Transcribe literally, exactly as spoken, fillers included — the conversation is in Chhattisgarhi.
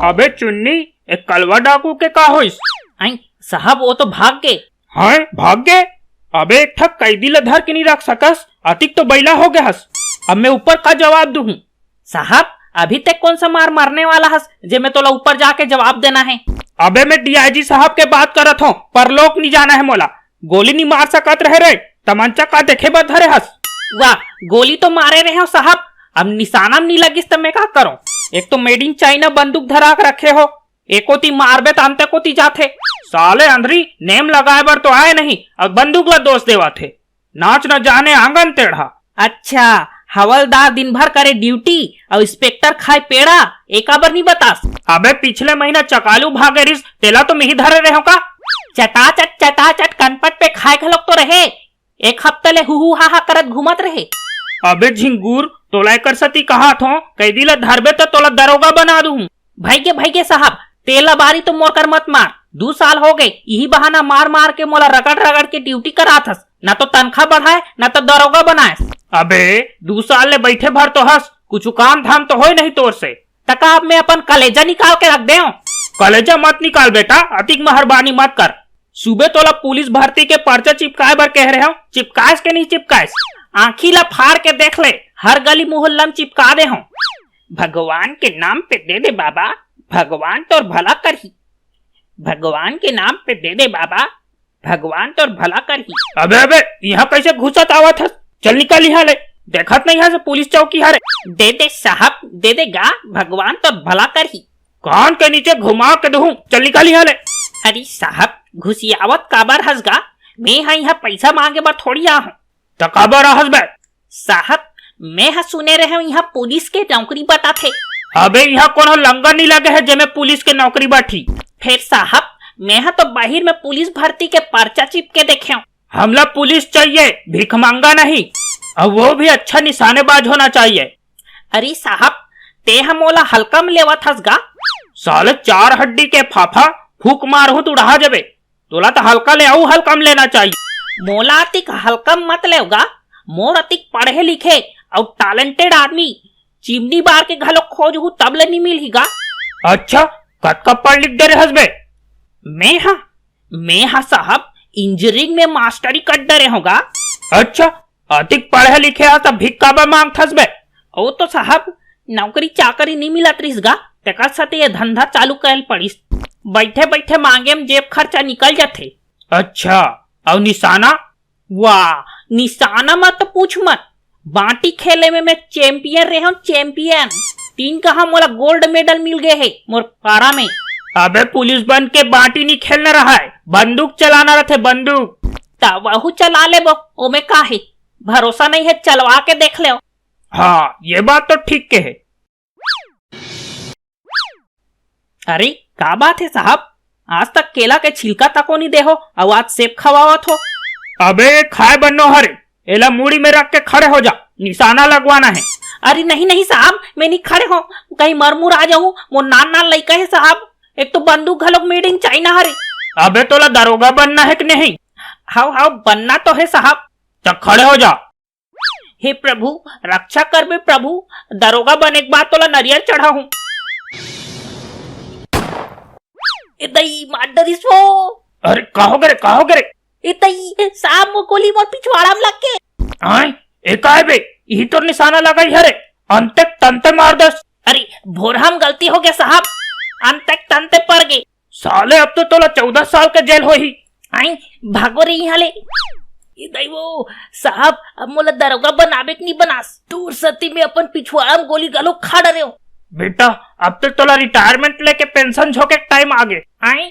अबे चुन्नी, एक कलवा डाकू के का होइस? आई साहब, वो तो भाग गे। हैं, भाग गे? अबे एक ठक कैदी ल धर के नहीं रख सकस, अतिक तो बैला हो गया हस। अब मैं ऊपर का जवाब दूहूं? साहब, अभी तक कौन सा मार मारने वाला हस जे मैं तोला ऊपर जाके जवाब देना है? अबे मैं डीआईजी साहब के बात करत हूँ, परलोक नहीं जाना है मोला। गोली नहीं मार सकत रहे रे, तमंचा का देखे बर धरे हस? वाह, गोली तो मारे रहे हो साहब, अब निशाना में नहीं लगिस त मैं का करूं? एक तो मेड इन चाइना बंदूक धरा के रखे हो, एकोती मारबे त अंते कोती जाथे। साले अंधरी नेम लगाए बर तो आए नहीं, अब बंदूक ला दोष देवाथे। नाच न जाने आंगन टेढ़ा। अच्छा, हवलदार दिन भर करे ड्यूटी अउ इंस्पेक्टर खाए पेड़ा, एका बर नहीं बतास? अबे पिछले महीना चकालू भागे रिस, तेला तो मिही धरे रहे हो का? चटाचट चटाचट कनपट पे खाए घलोक तो रहे, एक हफ्ता ले हु हु हा हा करत घूमत रहे। अबे झिंगुर, तोला एकर सती कहात हो, कैदी ला धरबे त तोला दरोगा बना दूं। भइगे भइगे साहब, तेला बारी तो मोर कर मत मार। दू साल हो गए, इही बहाना मार मार के मोला रगड़ रगड़ के ड्यूटी करात हस। ना तो तनखा बढ़ाए, ना तो दरोगा बनाएस। अबे दू साल ले बैठे भर तो हस, कुछ काम धाम तो होए नहीं तोर से। तका अब मैं अपन कलेजा निकाल के रख दे। कलेजा मत निकाल बेटा, अतिक मेहरबानी मत कर। सुबह तोला पुलिस भर्ती के पर्चा चिपकाए बर कह रहे हो, चिपकाएस के नहीं चिपकाएस? आंखी ला फाड़ के देख ले, हर गली मोहल्ला में चिपका दे हो। भगवान के नाम पे दे दे बाबा, भगवान तोर भला करही। भगवान के नाम पे दे दे बाबा, भगवान तोर भला करही। अबे अबे, यहाँ कैसे घुसत आवत हस? चल निकल यहाँ ले, देखत नहीं हस पुलिस चौकी हरे। दे दे साहब, दे दे गा, भगवान तोर भला करही। कान के नीचे घुमा के दूं, चल निकल यहाँ ले। अरे साहब, घुसियावत काबर हस गा? मैं हा यहाँ पैसा मांगे बर थोड़ी आ हूँ। त काबर आहस बे? साहब, मैं हा सुने रहे हूँ यहाँ पुलिस के नौकरी बताथे। अबे यहाँ कोनो लंगर नहीं लगे है जेमे पुलिस के नौकरी बाठी। फिर साहब, मैं हा तो बाहिर में पुलिस भर्ती के पर्चा चिपके देखे हूँ। हमला पुलिस चाहिए, भिखमंगा नहीं, और वो भी अच्छा निशानेबाज होना चाहिए। अरे साहब, ते हा मोला हल्का में लेवत हस गा? साले चार हड्डी के फाफा, फूक मारहूं त उड़हा जबे। तोला त हल्का ले अउ हल्का में लेना चाहिए। मोला अतिक हल्का में मत लेव गा, मोर अतिक पढ़े लिखे अउ टैलेंटेड आदमी चिमनी बार के घलो खोजहूं तब ले नी मिलही गा। अच्छा, कतका पढ़ लिख डरे हस बे? मैं हा, मैं हा साहब इंजीनियरिंग में मास्टरी कर डरे हों गा। अच्छा, अतिक पढ़े लिखे हा त भिख काबर मांगथस बे? ओ तो साहब, नौकरी चाकरी नी मिलत रिस गा, तेकर सेती ये धंधा चालू करल पड़िस। बैठे बैठे मांगे में जेब खर्चा निकल जाथे। अच्छा, अउ निशाना? वाह, निशाना मत पूछ मत। बांटी खेले में मैं चैंपियन रहे हूँ, चैंपियन। तीन कहा मोला गोल्ड मेडल मिल गए है मोर पारा में। अबे पुलिस बन के बांटी नहीं खेलना रहा है, बंदूक चलाना रहते बंदूक। त वहू चला लेबो, ओमे का है, भरोसा नहीं है चलवा के देख ले। हाँ, ये बात तो ठीक के है। अरे का बात है साहब, आज तक केला के छिलका तको नहीं दे हो, अउ आज सेब खवावत हो। अबे खाए बन्नो हरे, एला मूड़ी में रख के खड़े हो जा, निशाना लगवाना है। अरे नहीं नहीं साहब, मैं नहीं खड़े हो, कहीं मरमुर आ जाऊं, मोर नान नान लइका है साहब, एक तो बंदूक घलोक मेड इन चाइना हरे। अबे तोला दरोगा बनना है कि नहीं? हाव हाव, बनना तो है साहब। त खड़े हो जा। हे प्रभु, रक्षा करबे प्रभु, दरोगा बने के बाद तोला नरियर चढ़ाहूं। ए दई, मार डरिस वो। अरे का हो गे रे, का हो गे रे? ए दई, साहब मोर गोली मोर पिछवाड़ा में लग के। आय, ए का है बे? इही तोर निशाना लगाई हरे, अंते तंते मार दस। अरे भोरहा में गलती हो गया साहब, अंते तंते पड़ गए। साले अब तो तोला चौदह साल के जेल होही। आई, भागो रे यहाँ ले। ए दई वो, साहब अब मोला दरोगा बनाबे के नहीं बनास, तोर सेती में अपन पिछवाड़ा में गोली घलो खा डरे हूँ। बेटा, अब तो तोला रिटायरमेंट लेके पेंशन झोंके टाइम आ गे। आई,